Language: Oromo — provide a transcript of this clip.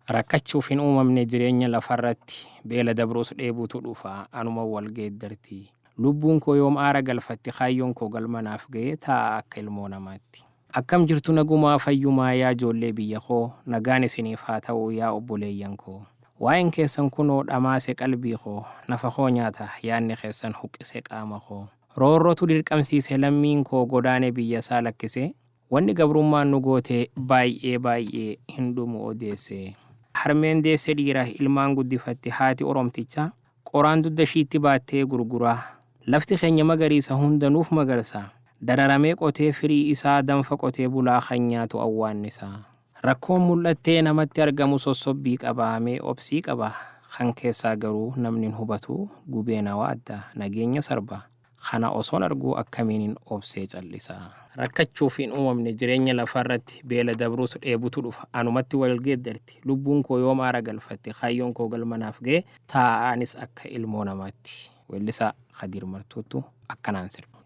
Rakkachuuf hin uumamne jireenya lafarratti, beela dabruus dheebuutu dhufa, anuma wal geeddarti. Lubbuun koo yoom aara galfatti, kaayyoon koo galma naaf ga'ee taa'a akka ilmoo namaatti. Akkam jirtu nagumaa fayyumaa yaa ijoollee biyya koo, nagaan isiniif haa ta'u yaa obboleeyyan koo. Waa'een keessan kunoo dhamaase qalbii koo, nafa koo nyaata yaadni keessan huqqise qaama koo. Roorrotu dirqamsiise lammiin koo godaane biyyasaa lakkisee, wanni gabrummaan nu goote baay'ee baay'ee hin dhumu odeesse. Harmeen deesse dhiira ilmaan guddifatti haati Oromtichaa, qoraan dugda ishiitti baattee gurguraa. Lafti keenya magariisa hunda nuuf magarsa. Dararamee qotee firii isaa danfa qotee bulaa kan nyaatu awwaannisa. Rakkoon mul'attee namatti argamu sossobbii qaba, mee obsii qaba. Kan keessaa garuu namni hin hubatu gubee na waadda, nageenya sarba. Kana osoon arguu akkamiinin obsee callisa? Rakkachuuf hin uumamne jireenya lafarratti, beela dabruus dheebutu dhufa, anumatti wal geeddarti. Lubbuun koo yoom aara galfatti, kaayyoon koo galma naaf ga'ee taa'a anis akka ilmoo namaatti. Weellisaa Kadiir Martuuttu akkanaan sirba.